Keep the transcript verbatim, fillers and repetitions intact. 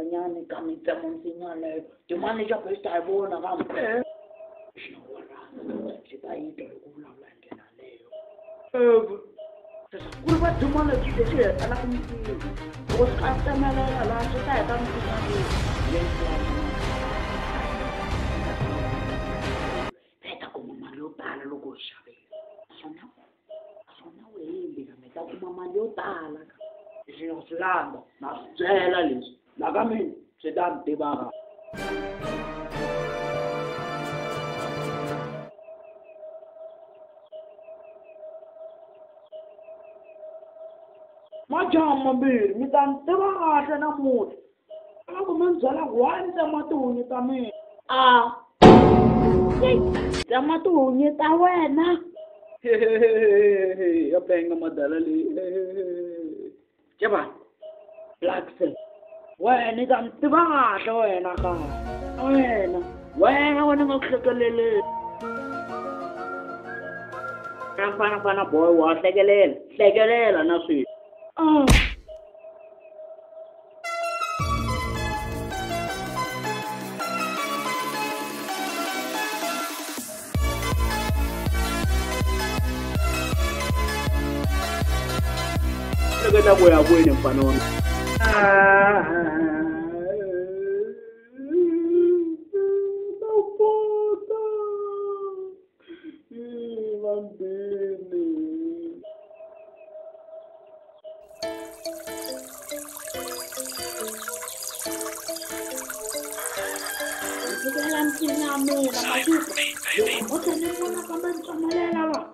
Ñane kami temon si ñane. Cuma ni siapa istilah bona kami. Eh. Siapa itu gula lagi na leo. Eh. Kurba cuma lagi deh, anak ini. Bos kata mana lah, langsung saya tahu sih. Peta ku mama lu pala lu ku shabe. Sona. Sona we, mbi ka meta ku mama lu pala ka. Isi no slamba, na sela li. Nagami, sedang tiba ka. Macam mambir, mitan tiba ka sana mut. Aku menjala wan sama tu ni kami. Ah. Sama tu ni tawen ah. Hehehe, apa yang kamu dalali? Siapa? Lakse. Wah, ini kan tebang atau enak ah. Enak. Wah, kamu nengok sekelele. Nang panah-panah boy, wah sekelele, sekelele anak sih. Ah. Nagada boy abuy ng panon. Ah. Mambini. Ito ka lang sinami na maju. Oke, ni pun akan bantu sama Lela lah.